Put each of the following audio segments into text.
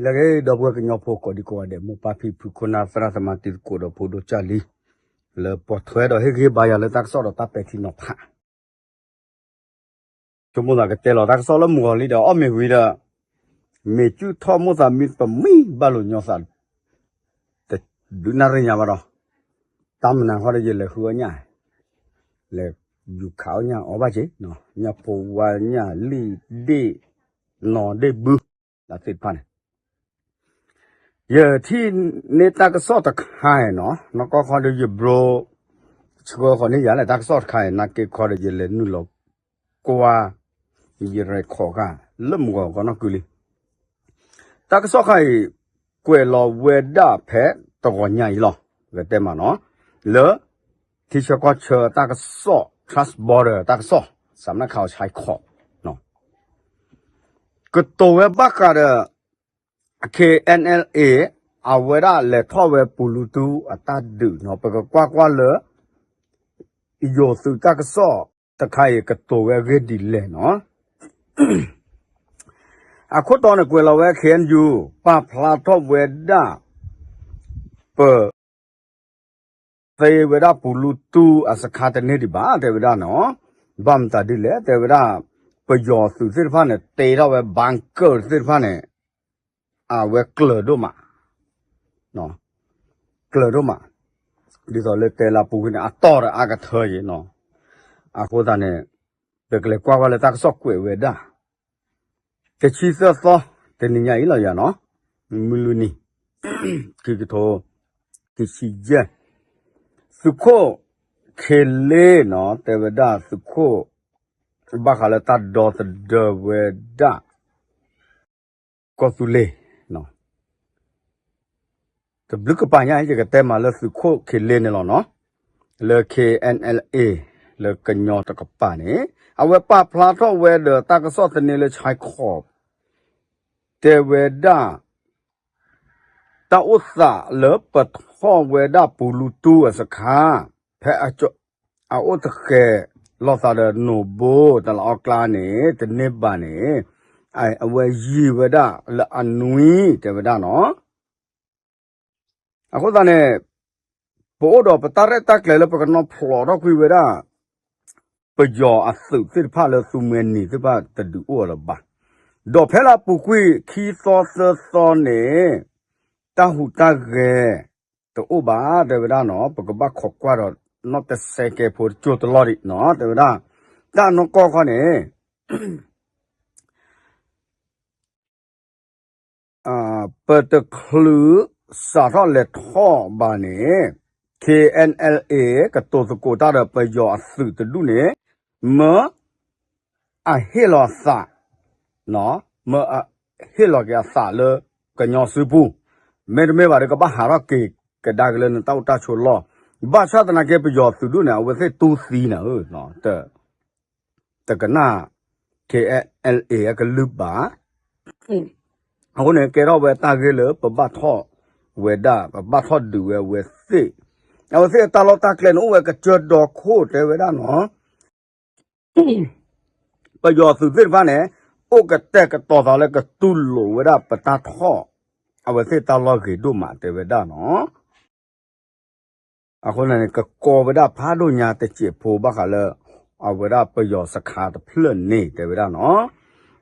လၢအဂ့ၤ ဒီပုၢ်ဝဲၢ်ကညီဖိကိးဒံကိးဂၤဒဲး မိၢ်ပၢ်ဖံဖု ခိၣ်နၢ်သရၣ်သမါ တံၤသကိးဒီးဖိဒိၣ်ကၢ်လံၤ လၢပိာ်ထွဲဒီးဟ့ၣ်ဂံၢ်ဟ့ၣ်ဘါယၤလၢတၢ်ကစီၣ်ဒီးတၢ်ပဲာ်ထံနီၤဖး ဆိကမိၣ်သးကတဲလီၤတၢ်ကစီၣ်လၢမုၢ်ဂီၤလံဒီး အီၣ်မ့ၤဝံၤဒီး မ့ၢ်ကၠူၣ်ထီၣ်မိၢ်သးမံပမံဘၣ်လိာ်ညီသး တဒုးနၣ်ရံၣ်ညါဘၣ်ဒီး တၢ်မနုၤဃီဒီးယလဲၤဃုအီၣ်ညၣ် လဲၤယူၤခးအီၣ်ညၣ်အီၣ်ဘၣ်က့ၤ ညၣ်ဖိဝါ ညၣ်လံၣ်ဒ့ၣ် နီၢ်ဒ့ၣ်ဘု သ့ၣ်တဖၣ်န့ၣ် ယထံၣ်န့ၢ်တၢ်ကစီၣ်တခါအံၤနီၤ နီၢ်ကီၢ်ခီဒီးယဘျိ ဆှၢဃီၤန့ၢ်ယၤလဲၣ် တၢ်ကစီၣ်တခါအံၤ နာ်က့ခီဒီးယလဲၤနုာ်လီၤကွၢ် ယရဲၣ်ခိးဃာ် လၢမုၢ်ဂီၤကီနီၢ်ကုလံ တၢ်ကစီၣ်ခါအံၤ ကွဲးလီၤဝဲဒၣ်ဖဲတဂီၤညါအံၤလီၤ ပကတဲမးနီၤ လၢ ထံဆၢကီၢ်ဆၢတၢ်ကစီၣ် cross border တၢ်ကစီၣ် စးမနၣ်ခးအီၤဆဲးခီး ကတိၤဝဲဘၣ်ဃးဒီး KNLA အဝဲဒၣ်လဲၤထီၣ်ဝဲပူၤလူတူအတၢ်ဒုးနီၤ ပကကွၢ်ကွၢ်လၢ ယိၤသုးတၢ်ကစီၣ်တခါအံၤ ကတိၤဝဲအဂ့ၢ်ဒ်လဲၣ်နီၤ အခိၣ်တီန့ၣ် ကွဲးလီၤဝဲ KNU ပာ်ဖျါထီၣ်ဝဲဒၣ် ပ သ့ဝဲဒၣ်ပူၤလူတူအစခါတန့ၢ်ဒံးဘၣ် တဲဝဲဒၣ်နီၤ ဘၣ်မတၤဒ်လဲၣ် တဲဝဲဒၣ် ပယီၤသုးသ့ၣ်တဖၣ်န့ၣ် တ့ထီၣ်ဝဲ bunker သ့ၣ်တဖၣ်န့ၣ် အဝဲကျၢၤဒိၣ်မး ကျၢၤဒိၣ်မး ဒ်သိးလၢတဲလၢပူၤကွံာ်န့ၣ် အတီၢ်ဒီးအါကထၢယံၤနီၤ အဃိသတးန့ၣ် ပကလဲၤကွၢ်ကွၢ်လၢတၢ်ကစီၣ်ကွဲးဝဲဒၣ် တဆံသၢသီ တနံၤညါအံၤလီၤယၤနီၤ မုၢ်လွံၢ်နံၤ ခံကထိ ခံဆံယဲၢ် သုးခိၣ် ခ့လ့နီၤ တဲဝဲဒၣ်သုးခိၣ် ဘၣ်ဃးလၢတၢ်ဒီသဒၢဝဲဒၣ် ကီၢ်သူလ့ၤ တဘျုးကပၤညါ ယကတဲမးလၢသုးခိၣ်ခ့လ့န့ၣ်လီၤနီၤ လၢ KNLA လၢကညီတကပၤန့ၣ် အဝဲပာ်ဖျါထီၣ်ဝဲဒီးတၢ်ကစီၣ်သန့လၢဆဲးခီး တဲဝဲဒၣ် တၢ်အိၣ်သးလၢပထီၣ်ဝဲဒၣ်ပူၤလူတူအစခါ ဖဲအအိၣ်တဃဲၤလိာ်သးဒီးနိၣ်ဘိ တလးအီကျါန့ၣ် တန့ၢ်ဘၣ်န့ၣ် အဝဲယံၤဝဲဒၣ်လၢအနွံ တဲဝဲဒၣ်နီၤ အဃိသတးန့ၣ် ပအိၣ်ဒီးပတၢ်ရဲၣ်တၢ်ကျဲၤလၢပကနီၤဖျိးထီၣ်ကွံာ်ဝဲဒၣ် ပယီၤအသုးသ့ၣ်တဖၣ်လၢသူမှဲနံၤသ့ၣ်တဖၣ်တဒုးအိၣ်အီၤလၢၤဘၣ်. ဒီးဖဲလၢအပူၤကွံာ်ခံသီသၢသီန့ၣ် တၢ်ဟူးတၢ်ဂဲၤတအိၣ်ဘၣ် တဲဝဲဒၣ်နီၤ ပကဘၣ်ခိးကွၢ်ဒီးနီၢ်တစဲးကဲးဖိတကၠိတလီၢ်ဒံးနီၤ တဲဝဲဒၣ် တၢ်နီၢ်ကီၢ်ခီန့ၣ် ပတချုးစးထီၣ်လဲၤထီၣ်ဘၣ်န့ၣ် KNLA ကတိၤသကိးတၢ်ဒီးပယီၤအသုးတဒူၣ်န့ၣ် မၢအဟ့ၣ်လီၤအသး မၢအဟ့ၣ်လီၤက့ၤအသးလၢကညီစုပူၤ မ့တမ့ၢ်ဘၣ်ဒီးကဘၣ်ဟးထီၣ်က့ၤကဒါက့ၤလၢနတၢ်အိၣ်တၢ်ဆိးလီၢ် ဘၣ်ဆၣ်သနာ်က့ပယီၤသုးဒူၣ်န့ၣ် အဝဲသ့ၣ်တူၢ်သံန့ၣ်ဧၢ တကနၣ် KNLA အကလုၢ်ဘၣ်. အဃိန့ၣ် ကဲထီၣ်ဝဲတၢ်ဂ့ၢ်လၢပဘၣ်ထီၣ်ဝဲဒၣ် ပဘၣ်ထီၣ်ဒုးဝဲအဝဲသ့ၣ် အဝဲသ့ၣ်အတၢ်လီၢ်တၢ်ကျဲန့ၣ် အိၣ်ဝဲကစၢၢ်ဒီခိၣ်တဲဝဲဒၣ်နီၤ ပယီၤသုးသ့ၣ်တဖၣ်န့ၣ် အိၣ်ကတဲာ်ကတီၤသးလၢကတူၢ်လိာ်ဝဲဒၣ်ပတၢ်ထီၣ် အဝဲသ့ၣ်တၢ်လီၢ်ဂ့ၤဒိၣ်မးတဲဝဲဒၣ်နီၤ အဃိန့ၣ် ကကီဝဲဒၣ်ဖးဒိၣ်ညါတစဲးဖိဘၣ်ဃးလၢ အဝဲဒၣ်ပယီၤစခါတဖျၢၣ်န့ၣ် တဲဝဲဒၣ်နီၤ.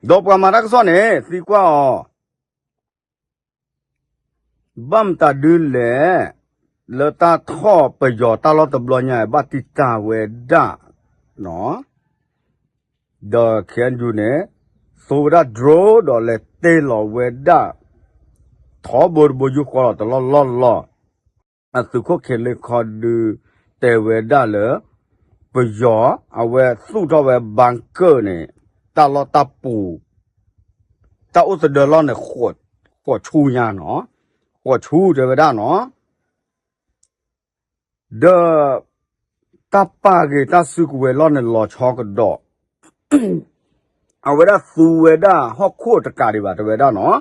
ဒီးပှၤမၤတၢ်ကစီၣ်န့ၣ် သံကွၢ်အီၤ ဘၣ်မတၤဒုလဲၣ် လၢတၢ်ထီၣ်ပယီၤတၢ်လီၢ်တဘျီညါ ဘၣ်တံာ်တာ်ဝဲဒၣ် ဒီး KNU န့ၣ် သူဝဲဒၣ် drone ဒီးလဲၤတ့ၢ်လီၤဝဲဒၣ် ထီဘိတဘိယူၢ်ဃီလီၤတလီၢ်လီၢ်လီၤ. အသုးခိၣ်ခ့လ့ခီဒု တဲဝဲဒၣ်လၢ ပယီၤ အဝဲသူၣ်ထီၣ်ဝဲ bunker န့ၣ် တၢ်လီၢ်တၢ်ပူၤ တၢ်အိၣ်သဒၢလီၢ်န့ၣ် ဃိးဆူညါနီၤ ဃိးဆူတဲဝဲဒၣ်နီၤ ဒီး တၢ်ပာ်ဂ့ၤတၢ်စုကဝဲၤလီၢ်န့ၣ်လီၤဆီကဒီး အဝဲဒၣ်သူဝဲဒၣ်ဟီၣ်ခိၣ်တကးဒံးဘၣ် တဲဝဲဒၣ်နီၤ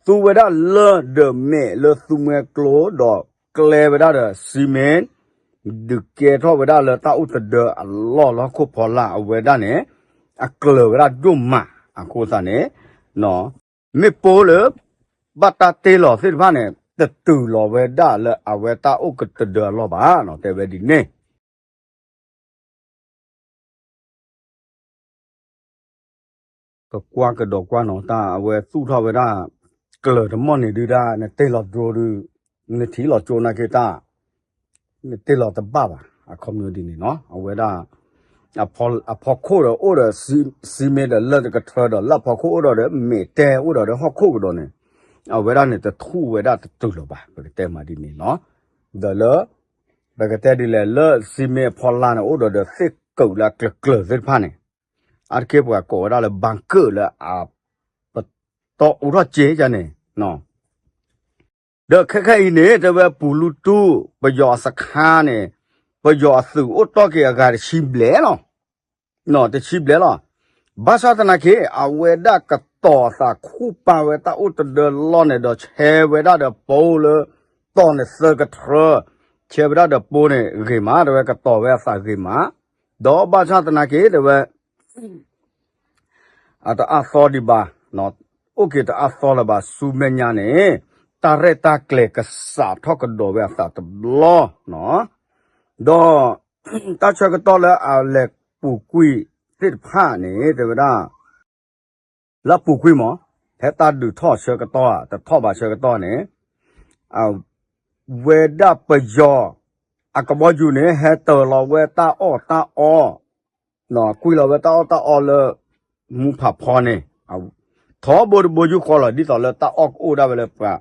သူဝဲဒၣ်လၢဒီးမဲာ်လၢသူမှဲကျိဒီးကျဲဝဲဒၣ်ဒီး cement ဒုးကဲထီၣ်ဝဲဒၣ်လၢတၢ်အိၣ်သဒၢအလီၢ်လၢဟီၣ်ခိၣ်ဖီလာ်အဝဲဒၣ်န့ၣ် အကျၢၤဝဲဒၣ်ဒိၣ်မး အဃိသတးန့ၣ် မ့ၣ်ပိၢ်လၢ ဘၣ်တၢ်တ့လီၤသ့ၣ်တဖၣ်န့ၣ် တတုၤလီၤဝဲဒၣ်လၢအဝဲတၢ်အိၣ်ကတဒၢအလီၢ်ဘၣ်နီၤ တဲဝဲဒ်န့ၣ် ကကွၢ်ကဒီးကွၢ်နီၤ တၢ်အဝဲသူၣ်ထီၣ်ဝဲဒၣ် ကျၢၤတမီၢ်န့ၣ်ဒုဒၣ် နတ့လီၤဒြိဒု နထံၣ်လီၤကၠိနာ်က့တၢ် နတ့လီၤတဘၣ်ဘၣ် အခီပညီဒ်န့ၣ်နီၤ အဝဲဒၣ် အဖီခိၣ်ဒီးအိၣ်ဒီး စံမ့ၢ်ဒီးလၢတကထၢဒီး လၢအဖီခိၣ်အိၣ်ဒီးဒီး မ့ၢ်တဲအိၣ်ဒီးဒီးဟီၣ်ခိၣ်ကဒီးန့ၣ် အဝဲဒၣ်န့ၣ်တထူၣ်ဝဲဒၣ်တတုၤလၢၤဘၣ် ပကတဲမးဒ်န့ၣ်နီၤ ဒီးလၢ ပကတဲဒ်လဲၣ် လၢစံမ့ၢ်အဖီလာ်န့ၣ် အိၣ်ဒီးဒီးသ့ၣ်ကုာ်လၢအကျၢၤကျၢၤသ့ၣ်တဖၣ်န့ၣ် အါတက့ၢ်ပှၤကိးဝဲဒၣ်လၢ bunker လၢအ ပတီၢ်အူထီၣ်စ့ယါန့ၣ် ဒီးခဲခဲအံၤန့ၣ် တဲဝဲပူၤလူတူၢ် ပယီၤအစခါန့ၣ် ပယီၤအသုးအိၣ်တီၢ်က့ၤအဂၤတဆံဘျဲၣ်လီၤ. တဆံဘျဲၣ်လီၤ. ဘၣ်ဆၣ်သနာ်က့ အဝဲဒၣ်ကတီၤအသးခူၣ်ပာ်ဝဲတၢ်အိၣ်တဒၢလီၢ်န့ၣ်ဒီး ဆဲးဝဲဒၣ်ဒီးပိလၢ တီၢ်န့ၣ်သၢကထၢ ဆဲးဝဲဒၣ်ဒီးပိန့ၣ်ဂ့ၤမး တဲဝဲကတီၤဝဲအသးဂ့ၤမး ဒီးဘၣ်ဆၣ်သနာ်က့ တဲဝဲ အတအါသီဒံးဘၣ်, အိၣ်က့ၤတအါသီလၢၤဘၣ် ဆူမဲာ်ညါန့ၣ် တၢ်ရဲၣ်တၢ်ကျဲၤကစးထီၣ်ကဒီးဝဲအသးတဘျီ, ဒီးတၢ်ဆၢကတီၢ်လၢအလဲၤပူၤကွံာ်သ့ၣ်တဖၣ်န့ၣ် တဲဝဲဒၣ် လၢအပူၤကွံာ်မး ဖဲတၢ်ဒုးထီၣ်ဆၢကတီၢ် တထီၣ်ဘၣ်ဆၢကတီၢ်န့ၣ် အဝဲဒၣ်ပယီၤ အကဘီယူၤန့ၣ် ဟဲတၢၤလီၤဝဲတၢ်အီၣ်တၢ်အီ ကွံာ်လီၤဝဲတၢ်အီၣ်တၢ်အီလၢ မူဖးဖီန့ၣ် ထီဘိတဘိယူၢ်ဃီလီၤ ဒ်သိးလၢတၢ်အီၣ်ကအိၣ်ဒၣ်ဝဲလၢပှၤ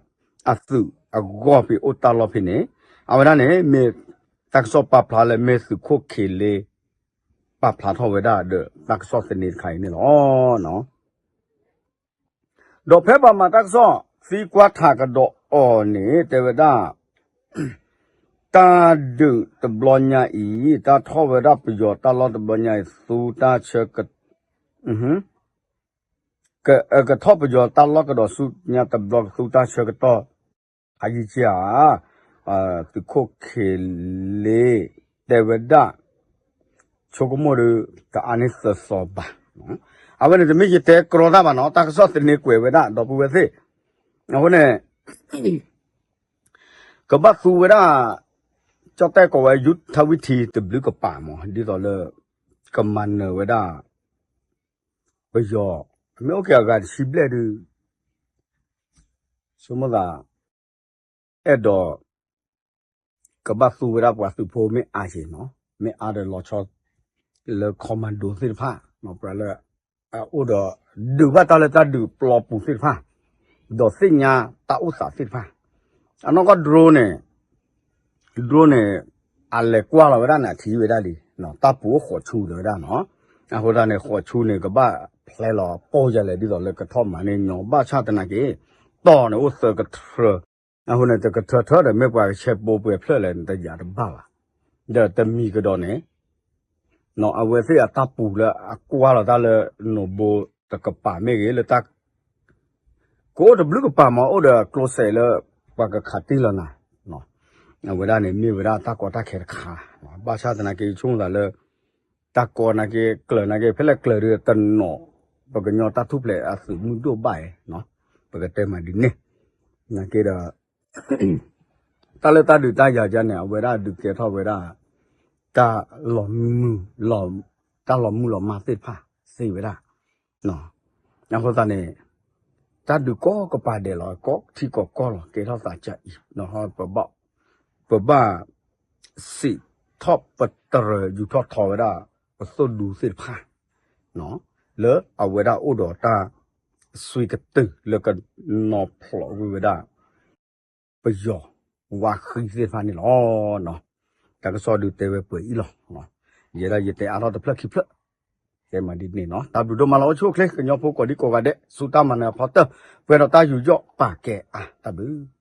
အသုးအဂီၢ်ဖဲအိၣ်တၢ်လီၢ်ဖဲန့ၣ် အဝဲဒၣ်န့ၣ် မ့ၢ်တၢ်ကစီၣ်ပာ်ဖျါလၢမ့ၢ်သုးခိၣ်ခ့လ့ ပာ်ဖျါထီၣ်ဝဲဒၣ်ဒီးတၢ်ကစီၣ်သန့တခါအံၤန့ၣ်လီၤ. ဒီးဖဲပှၤမၤတၢ်ကစီၣ် သံကွၢ်ထးကဒီးအီၤန့ၣ် တဲဝဲဒၣ် တၢ်ဒုးတဘျီညါအံၤ တၢ်ထီၣ်ဝဲဒၣ်ပယီၤတၢ်လီၢ်တဘျီညါအံၤ သူတၢ်ဆၢ ကထီၣ်ပယီၤတၢ်လီၢ်ကဒီးဆူညါတဘျီကသူတၢ်ဆၢကတီၢ် ဖးယံာ်ကဧါ သုးခိၣ်ခ့လ့ တဲဝဲဒၣ် ဆိကမိၣ်ဒီး တအါန့ၢ်သၢသီဘၣ်. အဝဲန့ၣ်တမ့ၢ်ယတဲကြီတၢ်ဘၣ်နီၤ တၢ်ကစီၣ်သန့ကွဲးဝဲဒၣ် ဒီပုၢ်ဝဲၢ်သ့ၣ် အဃိန့ၣ် ကဘၣ်သူဝဲဒၣ် ကၠီၣ်တဲၣ်ကိးဝဲ ယုၢ်ထၢဝံထံ တဘျုးကပၤမး ဒ်သိးလၢ ကမၤနၢၤဝဲဒၣ် ပယီၤ မ့ၢ်အိၣ်က့ၤအဂၤတဆံဘျဲၣ်ဒုး ဆိကမိၣ်သး အဲၣ်ဒိး ကဘၣ်သူဝဲဒၣ်ပှၤသုးဖိမ့ၢ်အါက့ၤနီၤ မ့ၢ်အါဒီးလီၤဆီ လၢ commando သ့ၣ်တဖၣ် ပှၤလၢ အအိၣ်ဒီး ဒုးဘၣ်တၢ်လၢတၢ်ဒုးပျီပူၤသ့ၣ်တဖၣ် ဒီးသ့ၣ်ညါတၢ်အိၣ်သးသ့ၣ်တဖၣ် အနီၢ်ကီၢ် drone န့ၣ် drone န့ၣ် အလဲၤကွၢ်လီၤဝဲဒၣ်န့ၣ် အထံၣ်ဝဲဒၣ်လံ တၢ်ပူၤအိၣ်ဃိးဆူလီၤဝဲဒၣ်နီၤ အဃိသတးန့ၣ် ဃိးဆူန့ၣ် ကဘၣ်ဖျဲလီၤပိာ်ယၤလဲၣ် ဒ်သိးလၢကထီၣ်မၤန့ၢ်ညီ ဘၣ်ဆၣ်သနာ်က့ တီၢ်န့ၣ်အိၣ်သၢကထၢ အဃိန့ၣ် တကထၢထၢဒီး မ့ၢ်ပှၤကဆဲးပိပှဲၤဖျၢၣ်လဲၣ်န့ၣ် တယာ်တဘၣ်ဘၣ် ဒီးတမံၤကဒီးန့ၣ် အဝဲသ့ၣ်အတၢ်ပူၤလၢအကွၢ်လီၤတၢ်လၢ နိၣ်ဘိတကပၤမ့ၢ်ဂ့ၤ လၢတၢ် ကအိၣ်တဘျုးကပၤမး အိၣ်ဒီးကျိစဲးလၢ ပှၤကခးတံၢ်လီၤနၤ အဝဲဒၣ်န့ၣ် မ့ၢ်ဝဲဒၣ်တၢ်ကီတၢ်ခဲတခါ ဘၣ်ဆၣ်သနာ်က့ ဆိကမိၣ်သးလၢ တၢ်ကီနာ်က့ ကျၢၤနာ်က့ ဖဲလဲၣ်ကျၢၤဒီးတနီၤ ပကညီတၢ်ထူၣ်ဖျဲးအသုးမုၢ်ဒိၣ်ဘၣ်အံၤ ပကတဲမးဒ်န့ၣ် နာ်က့ဒီး တၢ်လၢတၢ်ဒုးတၢ်ယၤကါန့ၣ် အဝဲဒၣ်ဒုးကဲထီၣ်ဝဲဒၣ် တၢ်လီၤမုၢ်လီၤ တၢ်လီၤမုၢ်လီၤမၢ်သ့ၣ်တဖၣ်သ့ဝဲဒၣ် အဃိသတးန့ၣ် တၢ်ဒုးကိးကပၤဒဲးလီၤ ကိးထံကိးကီၢ်လီၤ ကဲထီၣ်သးကါအံၤ ပဘၣ် ပဘၣ် စံးထီၣ်ပတြၢၤယူၤထီၣ်ထီဝဲဒၣ် ပသိၣ်ဒူသ့ၣ်တဖၣ် လၢအဝဲဒၣ်အိၣ်ဒီးတၢ် စွံကတုာ်လၢကနီၤဖျိးကွံာ်ဝဲဒၣ် ပယီၤဝါဃံသ့ၣ်တဖၣ်န့ၣ်လီၤ. တၢ်ကစီၣ်ဒုးတဲဝဲပှဲၤအံၤလီၤ. ယဲဒၣ်ယတဲအါထီၣ်တဖျၢၣ်ခံဖျၢၣ် တဲမးဒ်န့ၣ်နီၤ တၢ်ဘျုးဒိၣ်မးလီၤ အိၣ်ဆူၣ်အိၣ်ချ့ ကညီဖိကိးဒံကိးဂၤဒဲး ဆူတၢ်မၤနၢၤအဖီတၢၢ် ပှဲၤဒီးတၢ်ယူးယီၣ်ပာ်ကဲအါ တၢ်ဘျုး